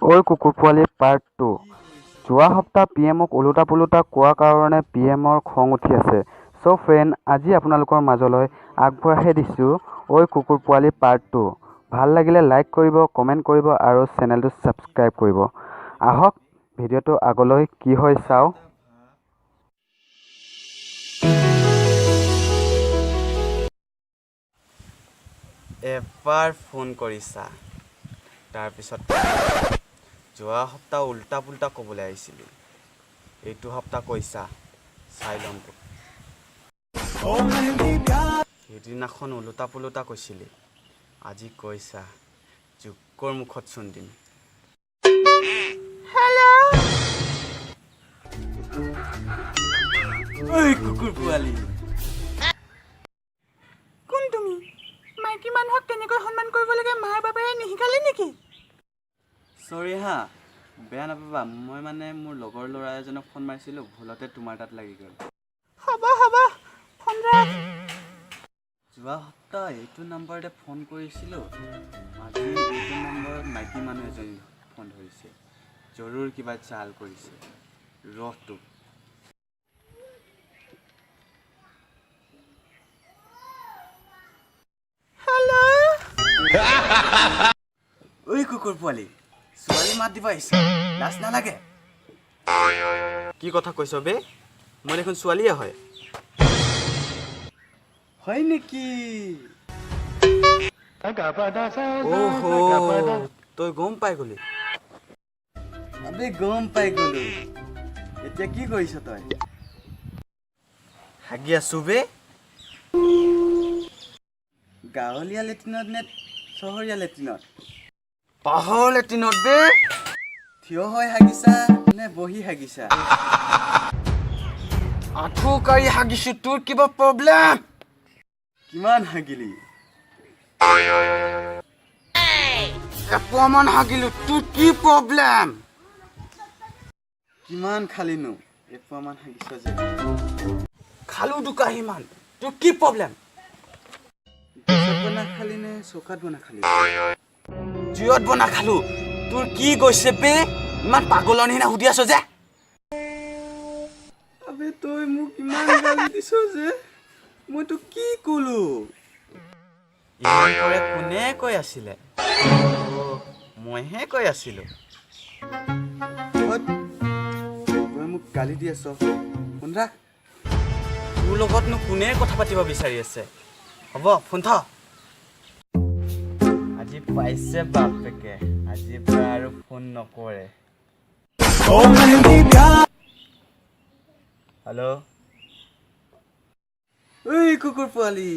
ঐ কুকুৰ পোৱালি পাৰ্ট 2। যোৱা সপ্তাহ পি এমক ওলোটা পোলোটা কোৱাৰ কাৰণে পি এমৰ খং উঠি আছে। চ' ফ্ৰেণ্ড, আজি আপোনালোকৰ মাজলৈ আগবঢ়াই দিছোঁ ঐ কুকুৰ পোৱালি পাৰ্ট 2। ভাল লাগিলে লাইক কৰিব, কমেণ্ট কৰিব আৰু চেনেলটো ছাবস্ক্ৰাইব কৰিব। আহক ভিডিঅ'টো আগলৈ কি হয় চাওঁ। এবাৰ ফোন কৰিছা, তাৰপিছত যোৱা সপ্তাহ উল্টা পুল্টা ক'বলৈ আহিছিলি, এইটো সপ্তাহ কৈছা, চাই ল'ম তোক। সেইদিনাখন ওলোটা পুলোটা কৈছিলি, আজি কৈছা, জোকৰ মুখত চূণ দিম। ঐ কুকুৰ পোৱালি, কোন তুমি? মাইকী মানুহক কেনেকৈ সন্মান কৰিব লাগে মাৰ বাপেৰে নিশিকালে নেকি? চৰি হা, বেয়া নাপাবা, মই মানে মোৰ লগৰ ল'ৰা এজনক ফোন মাৰিছিলোঁ, ভুলতে তোমাৰ তাত লাগি গ'ল। হ'ব হ'ব, ফোন ৰাখ। যোৱা সপ্তাহ এইটো নাম্বাৰতে ফোন কৰিছিলোঁ, আজি এইটো নম্বৰত মাইকী মানুহ এজনী ফোন ধৰিছে, জৰুৰ কিবা চাল কৰিছে। ৰহটো। হেল্ল'। ঐ কুকুৰ পোৱালি, ছোৱালী মাত দিব আহিছ, লাজ নালাগে? কি কথা কৈছ বে, মই দেখোন ছোৱালীয়ে হয়। হয় নেকি? অহ, তই গম পাই গলি? আবে গম পাই গলো। এতিয়া কি কৰিছ তই? হাগি আছো বে। গাঁৱলীয়া লেট্ৰিনত নে চহৰীয়া লেট্ৰিনত? পাহৰ লেট্ৰিনত বে। থিয় হৈ হাগিছা নে বহি হাগিছা? আঁঠু কাঢ়ি হাগিছো, তোৰ কিবা প্ৰব্লেম? কিমান হাগিলি? এপোৱামান হাগিলো, তোৰ কি প্ৰব্লেম? কিমান খালিনো? এপোৱামান হাগিছ যে। খালো দুকাহীমান, তোৰ কি প্ৰব্লেম? গেছত বনা খালি নে চৌকাত বনা খালি? জুইত বনা খালো, তোৰ কি গৈছে বে? ইমান পাগলৰ নিচিনা সুধি আছ যে। আবে তই মোক ইমান গালি দিছ যে, মই তোক কি ক'লো? ইমান কৰে কোনে কৈ আছিলে? মইহে কৈ আছিলো। তই মোক গালি দি আছ, ফোন ৰাখ। তোৰ লগতনো কোনে কথা পাতিব বিচাৰি আছে? হ'ব, ফোন থ। আজি পাইছে বাপেকে, আজিৰ পৰা আৰু ফোন নকৰে। হেল্ল'। ঐ কুকুৰ পোৱালি।